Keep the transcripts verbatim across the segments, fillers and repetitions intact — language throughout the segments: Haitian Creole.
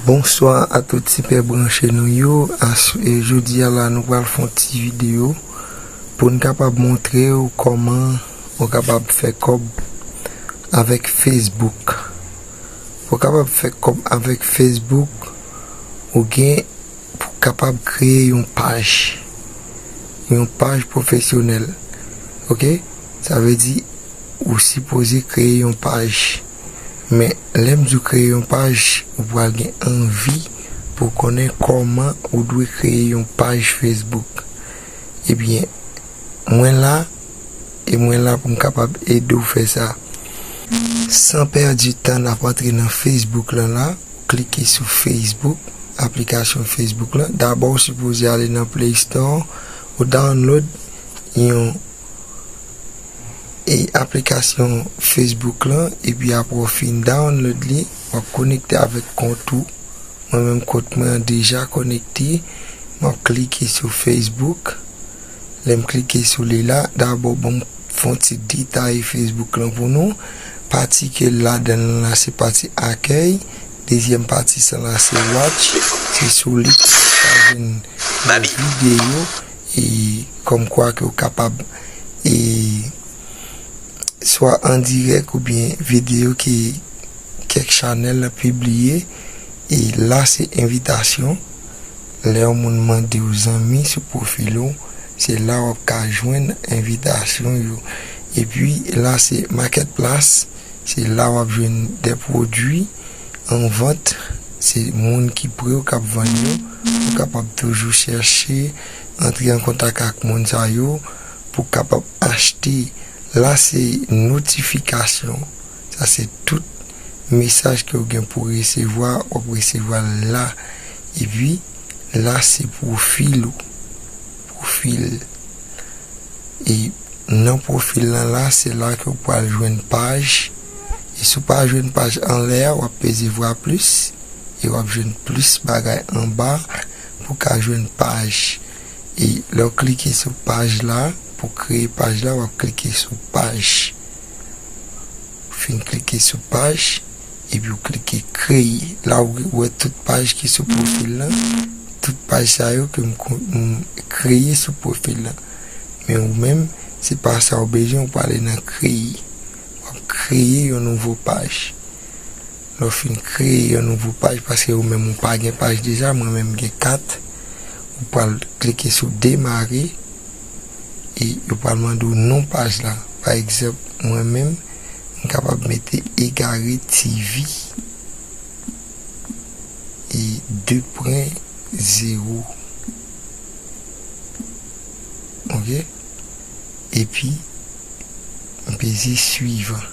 Bonswa a tout sipè branche nou yo. As-, e, jodi a la, nou pral fè yon ti videyo pou n kapab montre w kòman ou kapab fè kòb avèk Facebook. Pou w kapab fè kòb avèk Facebook, ou gen pou w kapab kreye yon paj. Yon paj pwofesyonèl. Oke? Sa vle di, ou sipoze kreye yon paj. Men, lè m di w kreye yon paj, ou pral gen anvi pou w konnen kòman ou dwe kreye yon paj Facebook. Ebyen, mwen la, e mwen la pou m kapab ede w fè sa. San pèdi tan, n ap antre nan Facebook lan la. Klike sou Facebook, aplikasyon Facebook lan. Dabò, ou sipoze ale nan Play Store, ou download yon, e, aplikasyon Facebook lan, epi apre w fin download li, w ap konekte avèk kont ou. Mwen menm, kont mwen an deja konekte. M ap klike sou Facebook. Lè m klike sou li la, dabò, ban m fè yon ti detay Facebook lan pou nou. Pati ke l ladan l la, se pati akèy. Dezyèm pati sa la, se watch. Se sou li ke w ka jwenn videyo, e kòmkwa ke w kapab, e swa an dirèk oubyen videyo ke kèk chanèl pibliye. E la se envitasyon. Lè yon moun mande w zanmi sou pwofil ou, se la w ap ka jwenn envitasyon yo. Epi la se marketplace, se la w ap jwenn de pwodui an vant, se moun ki pre w k ap vann yo. Ou kapab toujou chèche antre an kontak ak moun sa yo pou w kapab achte. La se notifikasyon. Sa se tout mesaj ke w gen pou resevwa, w ap resevwa l la. Epi, la se pwofil ou. Pwofil. E nan pwofil lan la, se la ke w pral jwenn paj. E si w pa jwenn paj anlè a, w ap peze vwa plis. E w ap jwenn plis bagay anba pou w ka jwenn paj. E lè w klike sou paj la, pou kreye paj la, w ap klike sou paj. Fin klike sou paj, epi w klike kreye. La w wè tout paj ki sou pwofil lan, tout paj sa yo ke m kon-, m kreye sou pwofil lan. Men ou menm, se pa sa w bezwen, w prale nan kreye. W ap kreye yon nouvo paj. Lè w fin kreye yon nouvo paj, paske ou menm ou pa gen paj deja, mwen menm gen kat, ou pral klike sou demare, e yo pral mande w non paj la. Pa egzanp, mwen menm, m kapab mete Egare T V e de pwen zewo. Oke? Epi, m peze suivan.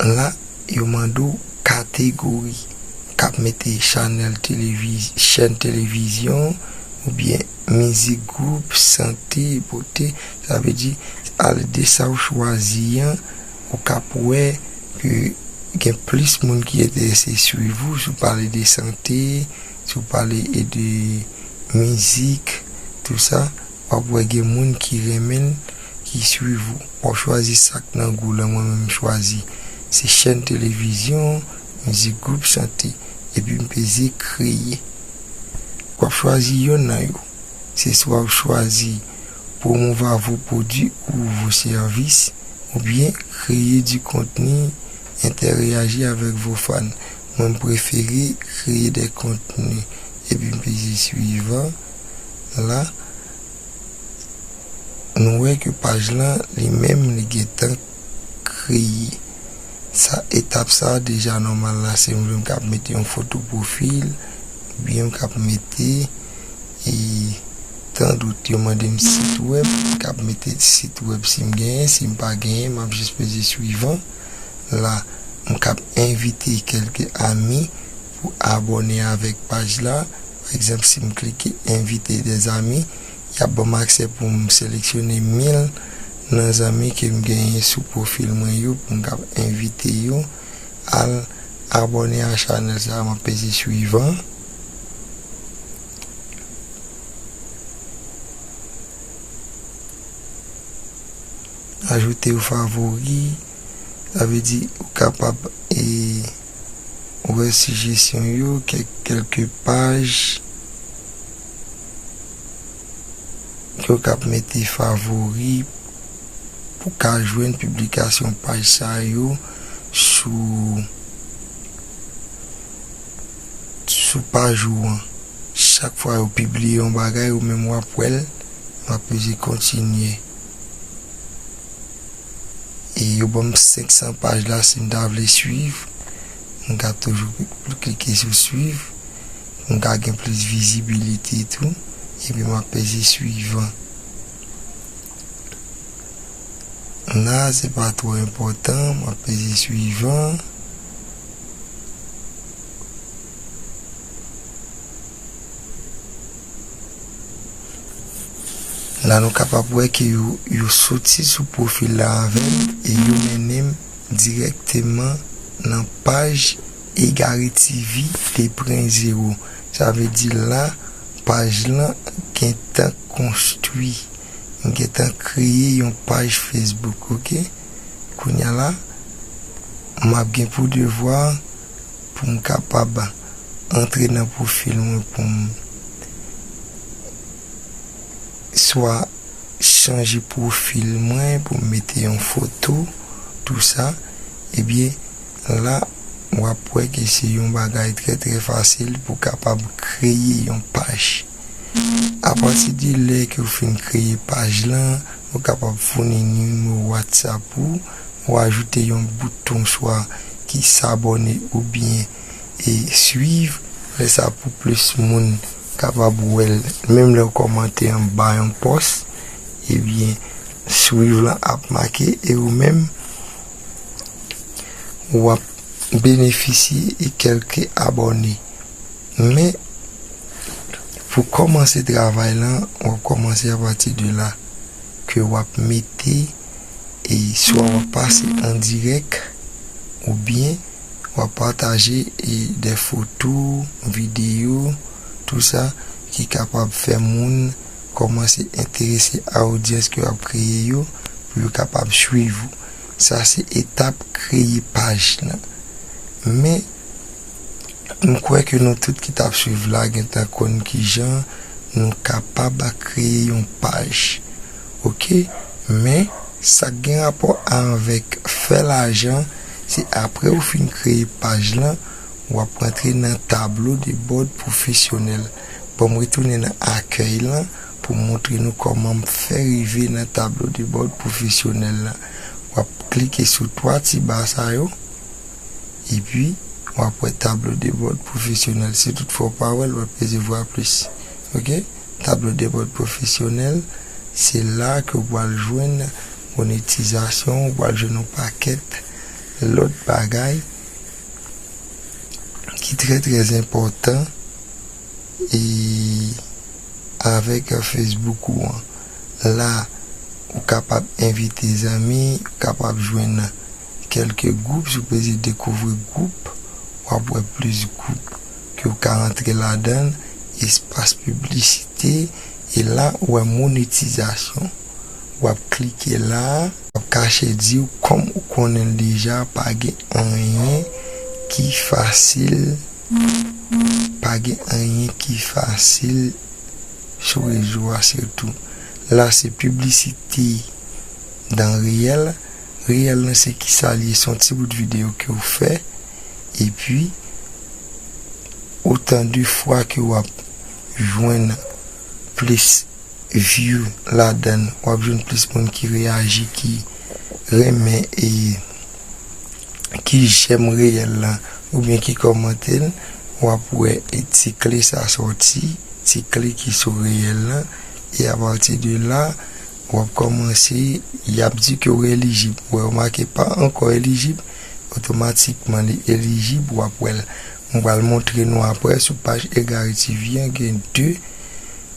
La, yo mande w kategori. K ap mete chanèl televiz-, chèn televizyon, oubyen mizik, gwoup, sante, bote. Sa vle di, ale de sa w chwazi an, ou k ap wè ke gen plis moun ki enterese swiv ou, si w pale de sante, si w pale e de mizik, tou sa, w ap wè gen moun ki renmen l, ki swiv ou. W ap chwazi sa k nan gou w lan, mwen menm m chwazi. Se chèn televizyon, mizik, gwoup, sante. Epi m peze kreye. W ap chwazi yonn nan yo. Se swa w chwazi promouvoir vos produits ou vos services, oubyen créer du contenu, interagir avec vos fans. Mwen, m prefere créer des contenus. Epi m peze suivant. La, nou wè ke paj lan, li menm, li gentan kreye. Sa, etap sa a deja nòmal la, si m vle, m kab mete yon foto pwofil, oubyen m kab mete, e, tandout yo mande m sit wèb, m kab mete sit wèb si m genyen, si m pa genyen, m ap jis peze suivant. La, m kab envite kèlke ami pou abòne avèk paj la. Pa egzanp, si m klike envite des amis, y ap ban m aksè pou m seleksyone mil nan zanmi ke m genyen sou pwofil mwen yo, pou m kab envite yo al abòne a chanèl sa a. M ap peze suivant. Ajoute yo favori, sa vle di ou kapab e, wè sijesyon yo, kèk, kèlke paj ke w kab mete favori pou w ka jwenn piblikasyon paj sa yo sou, sou paj ou an. Chak fwa yo pibliye yon bagay, ou menm w ap wè l, m ap peze kontinye. E yo ban m senk san paj la, si m ta vle swiv, m ka toujou klike sou swiv, m ka gen plis vizibilite tou, epi m ap peze swivan. La, se pa twò enpòtan, m ap peze swivan. La, nou kapab wè ke yo, yo soti sou pwofil la avè m e yo mennen m dirèkteman nan paj Egare T V de pwen zewo. Sa vle di la, paj lan gentan konstwi. M gentan kreye yon paj Facebook, oke? Kounye a la, m ap gen pou devwa pou m kapab antre nan pwofil mwen pou m swa chanje pwofil mwen, pou m mete yon foto, tou sa, ebyen, la, w ap wè ke se yon bagay trè, trè fasil pou w kapab kreye yon paj. Apati de lè ke w fin kreye paj lan, ou kapab founi nimewo WhatsApp ou, ou ajoute yon bouton swa ki s'abonner oubyen e swiv, lè sa pou plis moun kapab wè l. Menm lè w kòmante anba yon pòs, ebyen, swiv lan ap make e ou menm, w ap benefisye e kèlke abòne. Men, pou kòmanse travay lan, w ap kòmanse apati de la ke w ap mete, e swa w ap pase an dirèk, oubyen w ap pataje, e, de foto, videyo, tou sa ki kapab fè moun kòmanse enterese a odyans ke w ap kreye yo, pou yo kapab swiv ou. Sa se etap kreye paj lan. Men, m kwè ke nou tout ki t ap swiv la gentan konn kijan nou kapab kreye yon paj. Oke? Men, sa k gen rapò avèk fè lajan, se apre ou fin kreye paj lan, w ap rantre nan tablo de bòd pwofesyonèl. Ban m retounen nan akèy lan pou m montre nou kòman m fè rive nan tablo de bòd pwofesyonèl lan. W ap klike sou twa ti ba sa yo, epi w ap wè tablo de bòd pwofesyonèl. Si toutfwa w pa wè l, w ap peze vwa plis. Oke? Tablo de bòd pwofesyonèl, se la ke w pral jwenn monetizasyon, w pral jwenn yon pakèt lòt bagay ki trè, trè enpòtan e avèk Facebook ou an. La, ou kapab envite zanmi, ou kapab jwenn kèlke gwoup, si w peze dekouvri gwoup, w ap wè plis gwoup ke w ka rantre ladan l, espas piblisite, e la, ou wè monetizasyon. W ap klike la, w ap kache di w, kòm ou konnen l deja, pa gen anyen ki fasil, pa gen anyen ki fasil sou rezo a sitou. La se piblisite dan reyèl. Reyèl lan se kisa l ye, se yon ti bout videyo ke w fè, epi otan de fwa ke w ap jwenn plis view ladan l, w ap jwenn plis moun ki reyaji, ki renmen e ki jèm reyèl lan, oubyen ki kòmante l, w ap wè e ti kle sa sòti, ti kle ki sou reyèl lan, e apati de la, w ap kòmanse, y ap di ke w elijib. Wè, w make pa ankò elijib, otomatikman li elijib, w ap wè l. M pral montre nou apre sou paj Egare T V an, gen de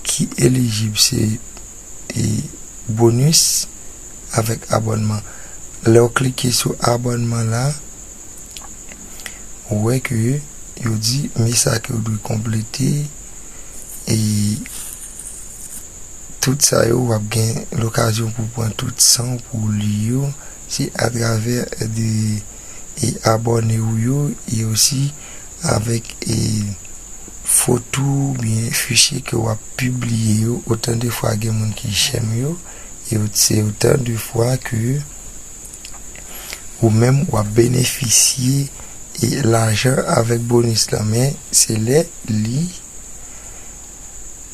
ki elijib, se e bonis avèk abònman. Lè w klike sou abònman la, ou wè ke yo di men sa ke w dwe konplete e tout sa yo, w ap gen lokazyon pou pran tout san w, pou w li yo. Se atravè de e abòne w yo, e osi avèk e foto oubyen fichye ke w ap pibliye yo. Otan de fwa gen moun ki jèm yo, e se otan de fwa ke ou menm w ap benefisye e lajan avèk bonis lan, men se lè li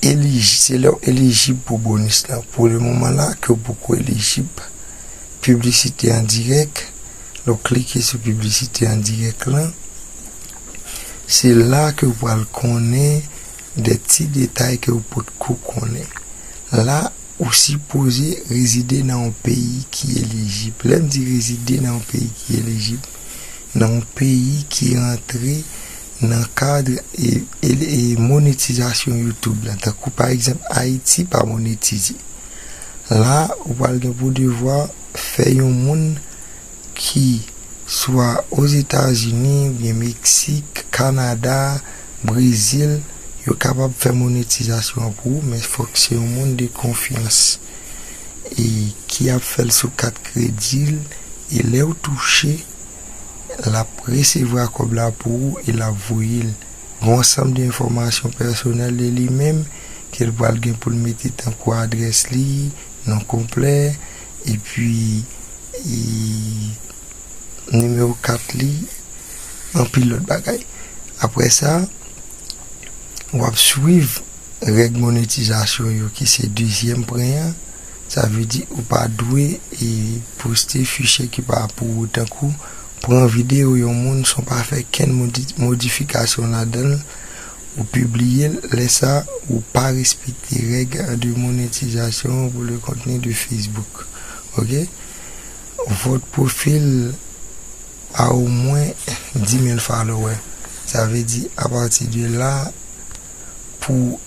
elij-, se lè w elijib pou bonis lan. Pou le moman la, ke w poko elijib, piblisite an dirèk, lè w klike sou piblisite an dirèk lan, se la ke w pral konnen de ti detay ke w potko konnen. La, ou sipoze rezide nan yon peyi ki elijib. Lè m di rezide nan yon peyi ki elijib, nan yon peyi ki rantre nan kad e, e, e monetizasyon YouTube la. Tankou pa egzanp, Ayiti pa monetize. La, ou pral gen pou devwa fè yon moun ki swa Ozetazini, oubyen Meksik, Kanada, Brezil, yo kapab fè monetizasyon an pou ou, men fòk se yon moun de konfyans e ki ap fè l sou kat kredi l, e lè w touche, l ap resevwa kòb la pou ou e l ap voye l. Gen yon ansanm de enfòmasyon pèsonèl de li menm ke l pral gen pou l mete, tankou adrès li, non konplè, epi e nimewo kat li, anpil lòt bagay. Apre sa, w ap swiv règ monetizasyon yo, ki se dezyèm pwen an. Sa vle di ou pa dwe e poste fichye ki pa pou ou, tankou pran videyo yon moun san w pa fè kenn modi-, modifikasyon ladan l, ou pibliye l, lè sa ou pa respekte règ de monetizasyon pour le contenu de Facebook. Ok? Votre profil a au moins dix mille followers. Sa vle di, apati de la, pou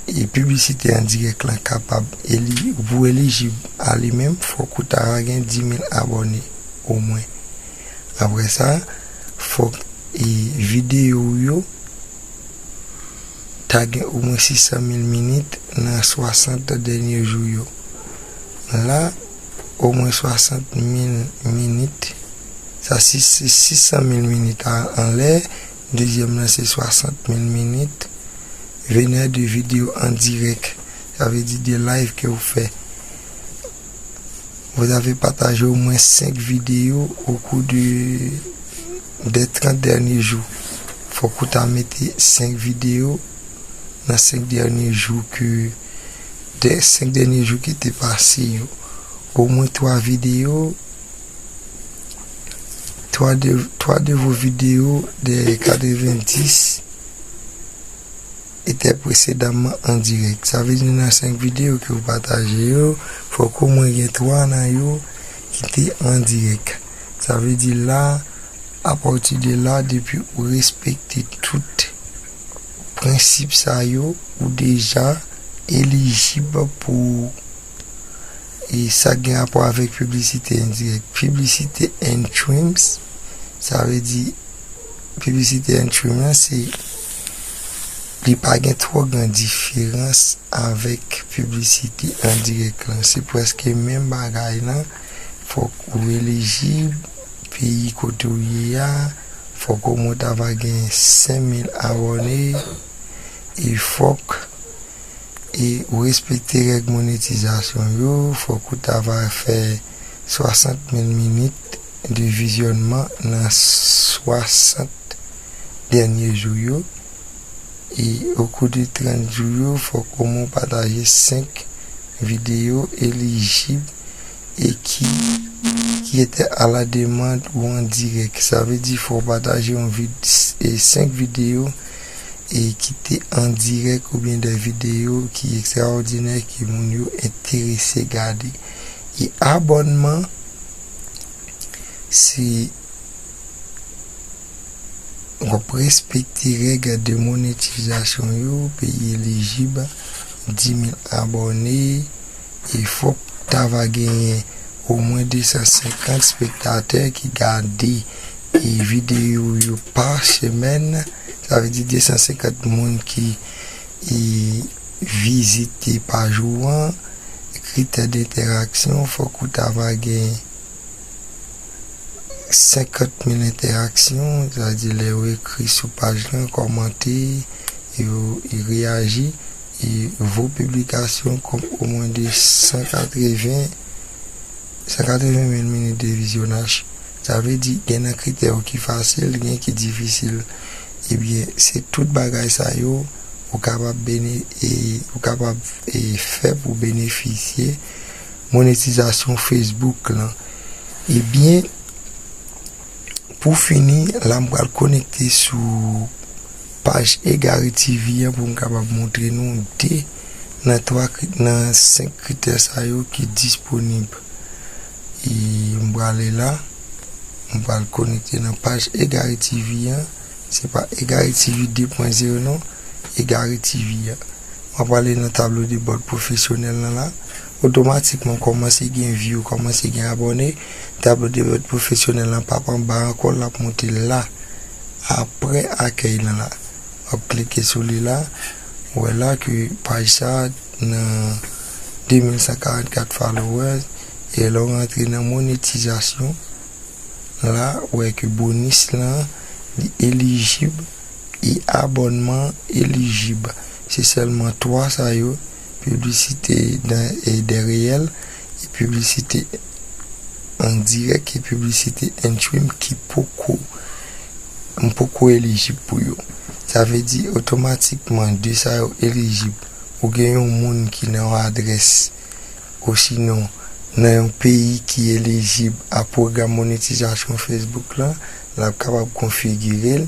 e piblisite an dirèk lan kapab eli-, pou elijib a li menm, fòk ou ta gen dis mil abòne omwen. Apre sa, fòk e videyo w yo ta gen omwen sis san mil minit nan swasant dènye jou yo. La, omwen swasant mil minit, sa sis, se sis san mil minit a, anlè, dezyèm lan se swasant mil minit, venant de videyo an dirèk, sa vle di de live ke w fè. Vous avez partagé au moins cinq vidéos au cours de, des trente derniers jours. Fòk ou ta mete senk videyo nan senk dènye jou ke, de senk dènye jou ki te pase yo. Omwen twa videyo, twa de, twa de vos vidéos des quatre-vingt-dix étaient précédemment en direct. Sa vle di nan senk videyo ke w pataje yo, fòk omwen gen twa nan yo ki te an dirèk. Sa vle di la, apati de la, depi ou respekte tout prensip sa yo, ou deja elijib pou e sa gen rapò avèk piblisite endirèk. Piblisite and streams, sa vle di piblisite and stream lan, se, li pa gen twò gran diferans avèk piblisite an dirèk lan. Se prèske menm bagay lan. Fòk ou elijib, peyi kote w ye a, fòk omwen ta va gen senk mil abòne, e fòk e ou respekte règ monetizasyon yo, fòk ou ta va fè swasant mil minit de vizyònman nan swasant dènye jou yo. E okou de trant jou yo, fòk omwen w pataje senk videyo elijib e ki, qui était à la demande ou en direct. Sa vle di fò w pataje yon vid-, e senk videyo e ki te an dirèk oubyen de videyo ki ekstraòdinè ke moun yo enterese gade. E abònman, se w ap respekte règ de monetizasyon yo, peyi elijib, dis mil abòne, e fòk ta va genyen omwen de san senkant spektatè ki gade e videyo yo pa semèn. Sa vle di de san senkant moun ki e vizite paj ou an, kritè de entèraksyon, fòk ou ta va gen senkant mil entèraksyon, sa vle di lè yo ekri sou paj lan, kòmante, yo, yo reyaji, e vo piblikasyon kòm omwen de san katreven, san katreven mil minit de vizyonaj. Sa vle di, gen nan kritè yo ki fasil, gen ki difisil. Ebyen, se tout bagay sa yo ou kapab bene-, e, ou kapab, e, fè pou benefisye monetizasyon Facebook lan. Ebyen, pou fini, la m pral konekte sou paj Egari T V an pou m kapab montre nou de nan twa kri-, nan senk kritè sa yo ki disponib. E m prale la, m pral konekte nan paj Egari T V an. Se pa Egari T V de pwen zewo non, Egari T V an. M ap prale nan tablo de bòd pwofesyonèl lan la. Otomatikman, kòmanse gen view, kòmanse gen abòne. Tablo de bòd pwofesyonèl lan p ap anba ankò, l ap monte la, apre akèy lan la. W ap klike sou li la. Ou wè la ke paj sa nan de mil san karannkat followers. E lè w rantre nan monetizasyon la, ou wè ke bonis lan, li elijib e abònman elijib. Se sèlman twa sa yo, piblisite dan, e dè reyèl, e piblisite an dirèk, e piblisite in stream ki poko, m poko elijib pou yo. Sa vle di otomatikman de sa yo elijib. Ou gen yon moun ki nan yon adrès, osinon nan yon peyi ki elijib a pwogram monetizasyon Facebook lan, l ap kapab konfigire l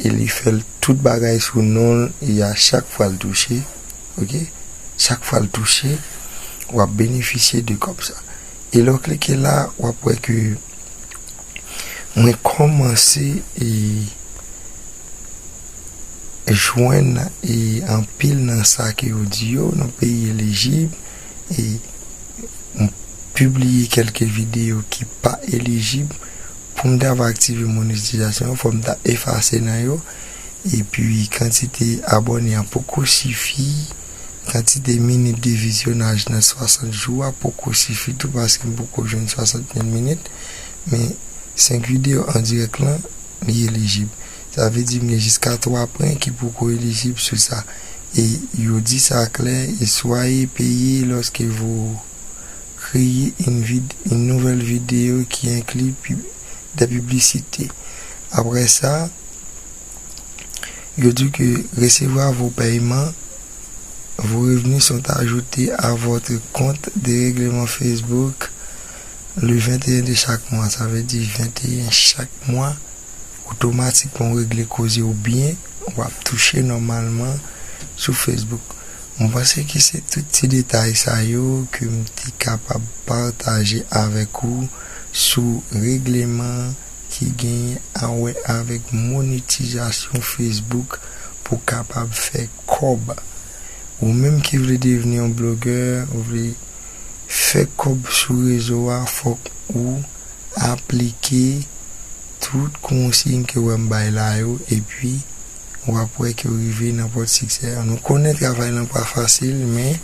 e li fè l tout bagay sou non l, e a chak fwa l touche, oke? Chak fwa l touche, w ap benefisye de kòb sa. E lè w klike la, w ap wè ke mwen kòmanse e jwenn e anpil nan sa ke yo di yo, nan peyi elijib, e m pibliye kèlke videyo ki pa elijib. Pou m ta va aktive monetizasyon, fò m ta efase nan yo. Epi kantite abòne an poko sifi, kantite minit de vizyonaj nan swasant jou a poko sifi tou, paske m poko jwenn swasant mil minit. Men senk videyo an dirèk lan, li elijib. Sa vle di m gen jiska twa pwen ki poko elijib sou sa. E yo di sa klè, e soyez payé lorsque vous créez une vid-, une nouvelle vidéo qui inclut pub-, des publicités. Après ça, yo di ke recevoir vos paiements, vos revenus sont ajoutés à votre compte de règlement Facebook le vingt et un de chaque mois. Sa vle di venteyen chak mwa, otomatikman w regle koze w byen, w ap touche nòmalman sou Facebook. Mwen panse ke se tout ti detay sa yo ke m te kapab pataje avèk ou sou regleman ki genyen a wè avèk monetizasyon Facebook pou kapab fè kòb. Ou menm ki vle devni yon blogè, ou vle fè kòb sou rezo a, fòk ou aplike tout konsiy ke w wè m bay la yo, epi w ap wè ke w rive nan pòt siksè an. Nou konnen travay lan pa fasil, men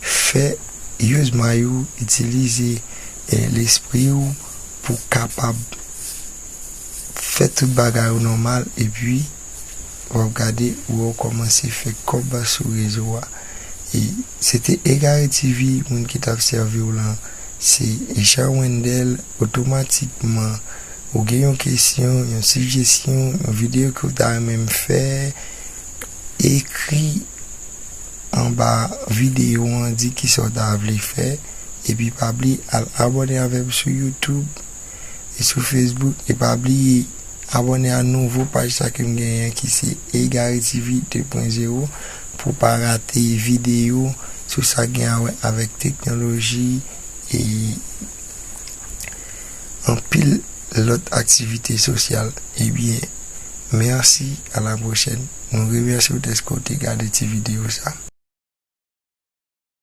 fè use mind ou, itilize, eh, lespri w pou kapab fè tout bagay ou nòmal, epi w ap gade ou kòmanse fè kòb sou rezo a. E se te Egare T V, moun ki t ap sèvi w lan, se Jean Wendel. Otomatikman, ou gen yon kesyon, yon sijesyon, yon videyo ke w ta renmen m fè, ekri anba videyo an, di kisa w ta vle fè, epi pa bliye al abòne avè m sou YouTube e sou Facebook, e pa bliye abòne a nouvo paj sa ke m genyen ki se Egare T V de pwen zewo pou pa rate videyo sou sa gen a wè avèk teknoloji e anpil lòt aktivite sosyal. Ebyen, mèsi, a la pwochèn. Nou remèsye w dèske w te gade ti videyo sa.